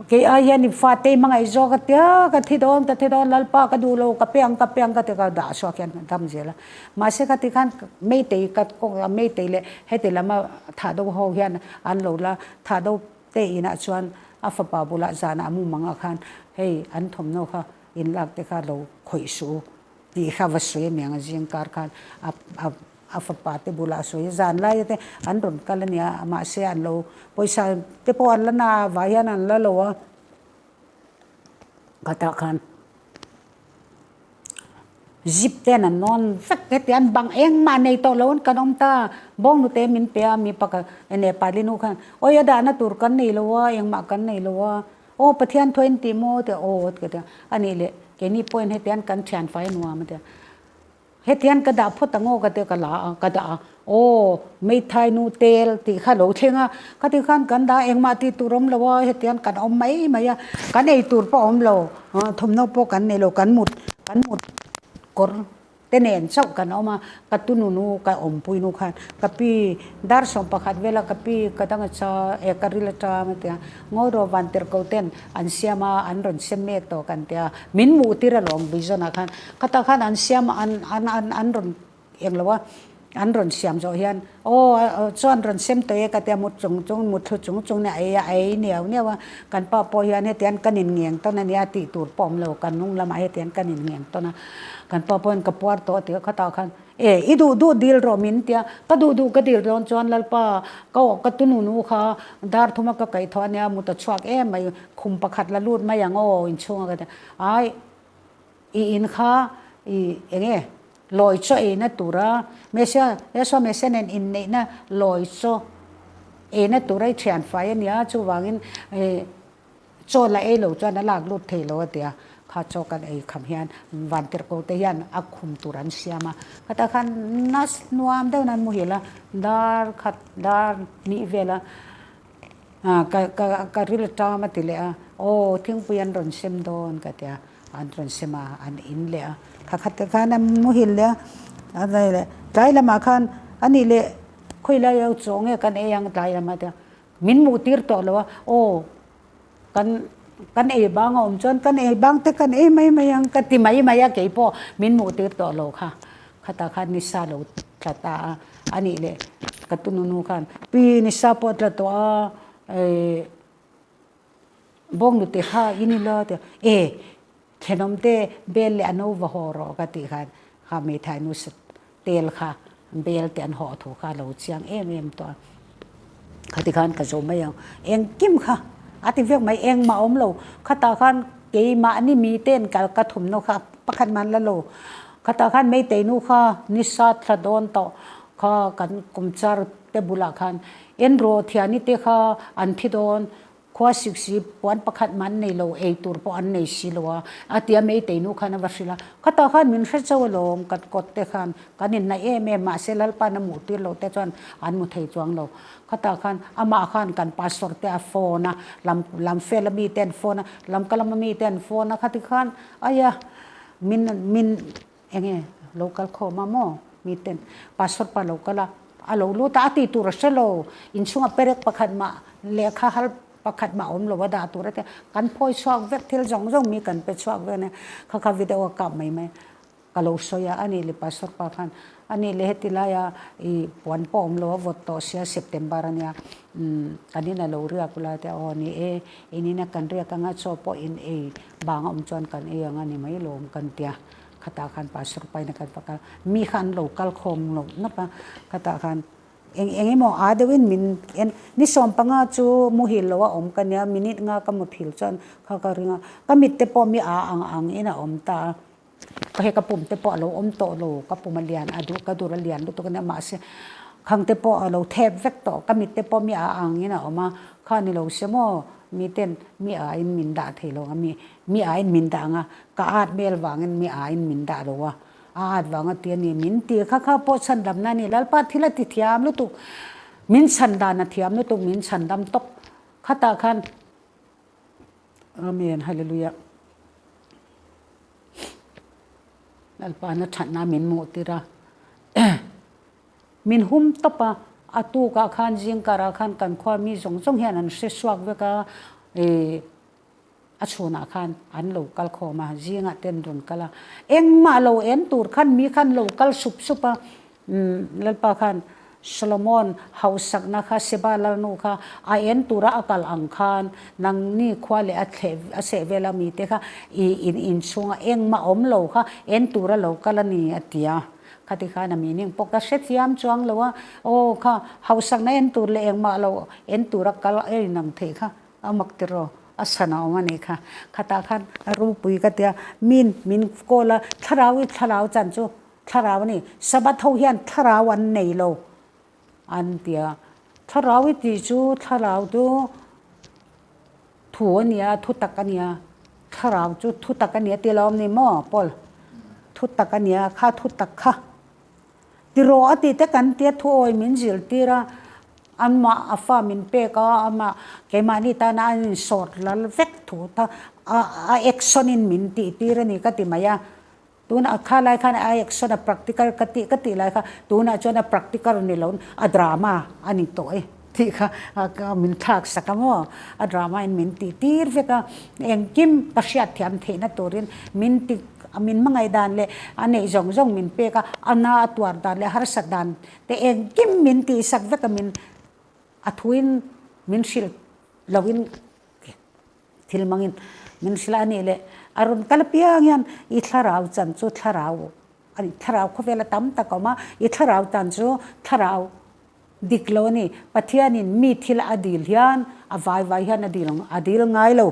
kei ai hian i fate i hmangaih zawk a tia ka thi dawn ka thi dawn Lalpa ka duh lo ka pe ang ka pe ang ka ti ka dah chhuak hian ka dam zel a mahse khati khan meitei ka kawng a meitei leh heti lama thah do ho hian an lo la thah do te inah chuan a fapa bulah zanah a mumang ah khan hei an thawmhnaw kha inlak te kha lo khawih suh u Tih kha va sawi aniang a zing kar khan a a a fapa te bulah a sawi a, zan laia te an rawn kal ania mahse an lo pawisa te pawh an la na a vai hian an la lo a khatah khan zip ten an nawn vek heti an bang engmah nei tawh lo an kan awm ta bawng nute min pe a mi pakhat ene pali nu khan awi a dahna tur kan nei lo a engmah kan nei lo a Aw Pathian thaw in ti maw tia aw ka ti a, anih leh keini pawhin hetiang kan thian fai nuam a tia. Hetian ka dah phawt ang aw ka tia ka la a, ka dah a, aw Meithai nu tel tih kha lo thleng a, khati khan kan dah engmah tih tur awm lo a, hetian kan awm mai mai a, kan ei tur pawh a awm lo, thawmhnaw pawh kan nei lo, kan mut kan mut kawr te nen chauh kan awm a, ka tununu ka awmpui nu khan ka pi dar 11 vela ka pi ka dang a cha e ka ril aṭam a tia, ngawi rawh vantirhko ten an siam a, an rawn sem mek tawh kan tia, min hmuh tir alawm vision ah khan. Khatah khan an siam an an an an rawn eng lo a, an rawn siam zawh hian aw chuan rawn sem tawh e ka tia mut chung chung mutthlu chung chung nia a ei a, a ei niau niau a, kan pa pawh hian hetiang kan inngeng tawn a nia tih tur pawh awm lo, kan hnung lamah hetiang kan inngeng tawn a, kan pa pawhin ka puar tawh a ti a, khatah khan e i duh duh dil rawh min tia, ka duh duh ka dil dawn chuan Lalpa ka aw ka tununu kha dar thuma ka kaihthawh a nia mut a chhuak em mai, khum pakhat la lut mai ang aw inchhunga ka tia, ai. I in kha i eng nge lawi chaw eina tura Mesia Yeshua Mesia nen inneihna lawi chaw eina tura i thian fai a nia chuvangin chaw la ei lo chuan a lak lut thei lo a tia kha chaw kan ei kham hian vantirhko te hian a khum tur an siam a khatah khan nas nuam deuhin an muhil a dar khat dar hnih vela ka ka ka ril aṭam a ti leh a aw thingpui an rawn sem dawn ka tia. An rawn sem a, an in leh a, kha khat te khan a muhil leh a, a vei leh tlai lamah khan a nih leh khawi lai a chaw nge kan ei ang tlai lamah te min hmuh tir tawh lo a, aw kan kan ei bang a awm chuan kan ei bang te kan ei mai mai ang ka ti mai mai a keipawh min hmuh tir tawh lo kha, khatah khan nisa lo tla ta a, a nih leh ka tununu khan pi nisa pawh a tla tawh a eh. Bawnghnute kha in ilo a ti a, e thenawm te bel leh a no va haw rawh ka tih khan kha hmeithai nu sat tel kha bel te an haw thu kha a lo chiang em em tawh a, khati khan ka zo mai ang, engkim kha a ti vek mai engmah a awm lo, khatah khan keimahni miten kal ka thumnaw kha pakhat man la lo, khatah khan meitei nu kha ni sat thla dawn tawh kha kan kumchar te bulah khan en rawh thiani te kha an thi dawn. Khua sik si puan pakhat mah an nei lo, ei tur pawh an nei si lo a, a ti a Meitei nu khan a va hrilh a, Khatah khan min hre chauh alawm, kan kawt te khan kan inhnaih em em, mahse Lalpa'n a muh tir loh te chuan an mu thei chuang lo. Khatah khan amah khan kan pastor te a phone a, lam lam fel a mi te an phone a, lam ka lama mi te an phone a, khati khan aia min min Enge lo kal khawm a maw? Miten pastor pa lo kal a, a lo lut a, a tih tur a hre lo. Inchhunga perek pakhat mah lehkha hal pakhat mah awm lo a dah tur a tia, kan phawi chhuak vek thil zawng zawng mi kan pe chhuak vek ania, kha kha video a kap mai mai ka lo sawi a, a nih leh pastor pa khan a nih leh heti laia i puan pawh awm lo a vawt tawh sia September ania umm kan in a lo riak ula tia aw ni e in ina kan riak anga chaw pawh in ei bang a awm chuan kan ei ang a ni mai lawm kan tia. Khatah khan pastor paina kan va kal, mi kha an lo kal khawm lo nawp a, khatah khan eng eng emaw aa deuhin min en, ni 15 chu muhil lo a awm ka nia, minute nga ka muthil chuan kha ka ring a, ka mit te pawh mi aa ang ang in a awm ta a, ka hei ka pum te pawh a lo awm tawh lo, ka pum a lian a duh ka dur a lian lutuk a nia mahse khang te pawh a lo thep vek tawh, ka mit te pawh mi aa ang in a awm a, kha ni lo se maw miten mi aa in min dah thei lo ang a mi Mi aiin min dah ang a, ka at mel vangin mi aiin min dah lo a, a at vang a ti a ni, min ti kha kha pawh chhan damna a ni, Lalpa thil a ti thiam lutuk, min chhan dan a thiam lutuk, min chhan dam tawp khatah khan Amen Hallelujah Lalpa na thatna min hmuh tir a. Min hum tawp a, a tukah khan zingkarah khan kan khua mi zawng zawng hian an hre suak vek a, ih A chhunah khan an lo kal khawm a, zingah te an rawn kal a, engmah lo en tur khan mi khan lo kal sup sup a, umm Lalpa khan Solomon hausakna kha Seba lalnu kha a en tura a kal ang khan nangni khua leh a thleh a seh vela mite kha i in inchhunga engmah awm lo kha en tura lo kal a ni a ti a, khati khan a meaning pawh ka hrethiam chuang lo a, aw kha hausakna en tur leh engmah lo en tura kal a inang theih kha. A mak tiraw, a san a awm a nih kha. Khatah khan a ropui ka tia, min min call a, thlarau i thlarau chan chu thlarau a ni, Sabbath ho hian thlarau an nei lo an ti a, thlarau i tih chu thlarau chu thu a nia, thu tak a nia, thlarau chu thu tak a nia tih lo awm ni maw Paul? Thutak a nia, kha thutak kha ti rawh a tih te kan tia thuawi min zirtir a, anmah a fa min pek a, amah keimahni tana an insawt lal vek thu kha a action in min tih tir a ni ka ti mai a. Tunah kha lai khan a action a practical ka tih ka tih lai kha tunah chuan a practical ni lo a drama a ni tawh e tih kha min thlak sak a maw a drama in min tih tir vek a engkim ka hriat thiam theihna turin min ti min hmangaih dan leh a neih zawng zawng min pek a a na a tuar dan leh harsat dan te engkim min tih sak vek a min a thuin min hrilh lo in Thil mangin min hrilh a nih leh a rawn kal apiang hian i thlarau chan chu thlarau a ni, thlarau khawvela tam tak a awm a, i thlarau tan chu thlarau dik lo a ni. Pathianin mi thil a dil hian a vai vai hian a dil a dil ngai lo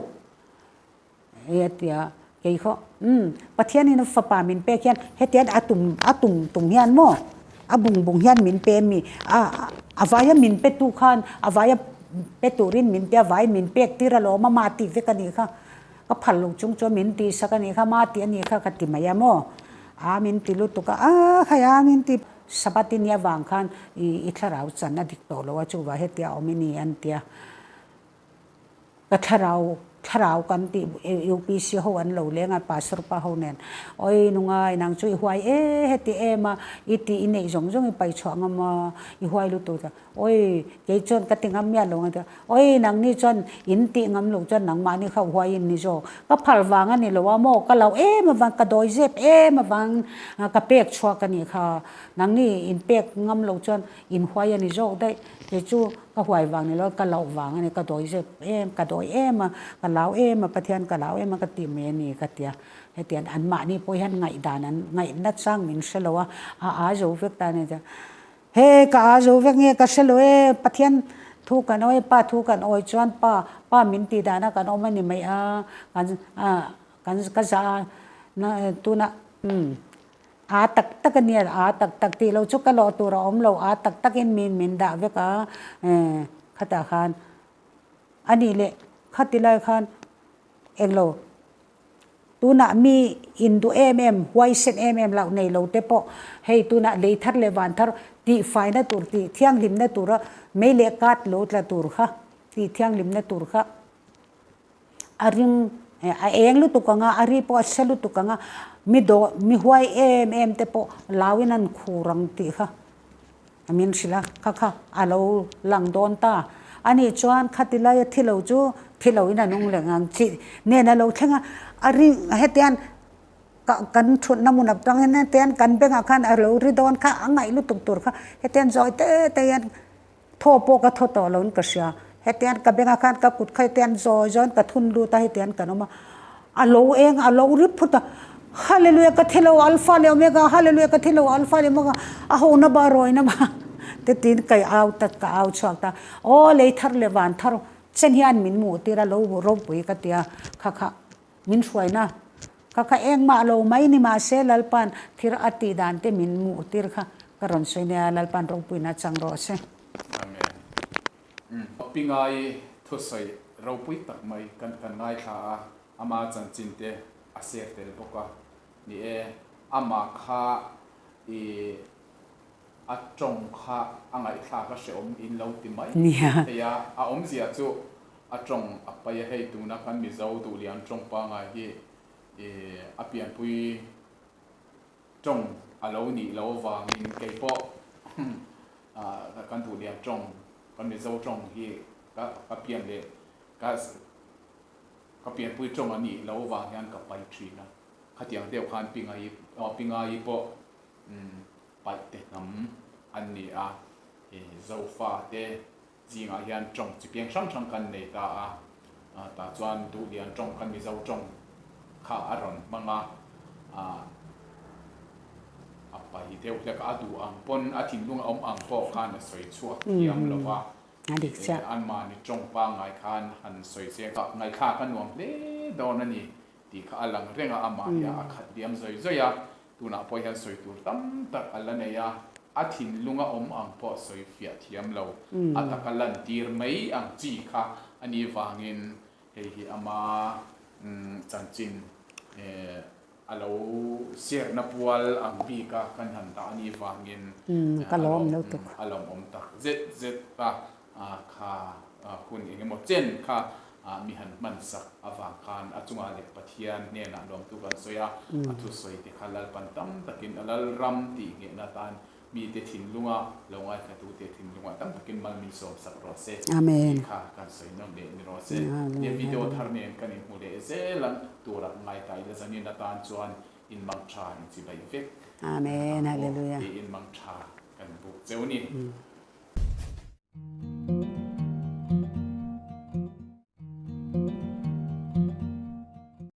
hei a ti a, kei khaw umm Pathianin a fapa min pek hian hetiang a tum a tum tum hian maw a bung bung hian min pe mi a a vaia min pe tu khan a vaia pe turin min tia vai min pek tir alawm a ma tih vek a nih kha ka phal lo chung chuan min tih sak a nih kha ma tih a nih kha ka ti mai a maw a min ti lutuk a a khai a min ti Sabbath i nia vang khan i i thlarau chan a dik tawh lo a chuvah hetia awm i ni an tia. Ka thlarau, thlarau kan tih UPC ho an lo leng a, Pastor pa ho nen, Oi nungai nang chu i huai e heti em a, i tih i neih zawng zawng i pai chhuah ngam a, i huai lutuk ta, oi kei chuan ka ti ngam miah lo ang a ti a, oi nangni chuan in tih ngam loh chuan nangmahni kha huai in ni zawk, ka phal vang a ni lo a maw, ka lo em avang, ka dawi zep em avang ka pek chhuak a nih kha, nangni in pek ngam loh chuan in huai a ni zawk daih, kei chu Ka huai vang ni lo, ka loh vang a ni, ka dawi zep em, ka dawi em a, ka lau em a, Pathian ka lau em a ka ti mai a ni ka ti a. Hetiang anmahni pawh hian ngaihdan an ngaihna chang min hre lo a, a aa zo vek ta a ni. He ka aa zo vek nge ka hre lo e, Pathian thu kan awi, Pa thu kan awi chuan Pa, Pa min tih dana kan awm a ni mai a, kan kan ka zah a, tunah umm. Aa tak tak a nia, aa tak tak tih lo chu ka lawh tur a awm lo, aa tak takin min min dah vek a, khatah khan a nih leh khati lai khan englo tunah mi induh em em huaisen em em loh nei lo te pawh hei tunah lei thar leh van thar tih faina tur tih thianghlimna tura mei leh kat lo tla tur kha tih thianghlimna tur kha. A ring a eng lutuk ang a, a ri pawh a hre lutuk ang a, mi dawh mi huai em em te pawh lauin an khur ang tih kha a min hrilh a, kha kha a lo lang dawn ta. Ani chuan khati laia thi lo chu thi loin a nung leh ang chi nen a lo thleng a, a ring hetiang ka kan thutna hmun atang hian hetiang kan bengah khan a lo ri dawn kha a ngaih lutuk tur kha hetiang zawi te te hian Thaw pawh ka thaw tawh loin ka hria. Hetian ka bengah khan ka kut kha hetian zawi zawiin ka thun lut a, hetian kan awm a. A lo eng a, a lo rip phut a, Hallelujah ka thi lo Alpha leh Omega, Hallelujah ka thi lo Alpha leh Omega, a ho na ba rawi na ba te tiin ka au ta, ka au chhuak ta. Aw lei thar leh van thar chen hian min hmuh tir a, lo ropui ka ti a, kha kha min hruaina kha kha engmah lo mai ni mahse Lalpa'n thil a tih dan te min hmuh tir kha ka rawn sawi nia Lalpa'n ropuina chang rawh se. Amen. Pingai thusawi ropui tak mai kan kan ngaithla a, ama chanchin te a ser tel bawk a. Ni e, amah kha i a tawng kha a ngaihthlak a hrehawm in lo ti mai thei a, a awmzia chu a tawng a pai a, hei tuna kan Mizo duhlian tawng pangai hi a pianpui tawng a lo nih loh avangin keipawh kan duhlian tawng kan Mizo tawng hi ka pian leh ka pianpui tawng a nih loh avang hian ka pai thin a, khatiang deuh khan Pingai pawh Paihte hnam an ni a, Zofate zingah hian tawng chi piang hrang hrang kan nei ta a, tah chuan Duhlian tawng khan Mizo tawng kha a rawn hmang a, a pai deuh hlek a, a duh ang pawn a thinlung a awm ang pawh khan a sawi chhuak thiam lo va, anmahni tawng pangngai khan han sawi se ngaihthlak a nuam hle dawn a ni tih kha a lang reng a, amah hi a khat diam zawi zawi a, Tunah pawh hian sawi tur tam tak a la nei a, a thinlunga awm ang pawh sawi fiah thiam lo, a taka lantir mai ang chi kha a nih vangin hei hi ama chanchin. A lo serna pual ang bika kan han dah a nih vangin Ka lawm lo tuk. A lawmawm tak zet zet a, kha hun eng emaw chen kha mi han hman sak avang khan a chungah leh Pathian hnenah lawmtu kan sawi a, a thusawi te kha Lalpan tam takin a Lalram tih nghehna atan Mite thinlunga lo ngaithlatute thinlungah tam takin mal min sawm sak rawh se. Amen. Tih kha kan sawi nawn leh ni rawh se. Nia video thar nen kan inhmu leh zel ang turah ngai ta ila zanin atan chuan in mang tha in chi bai vek. Amen. Ang aw Hallelujah. Tiin mang tha kan buk cheu ni.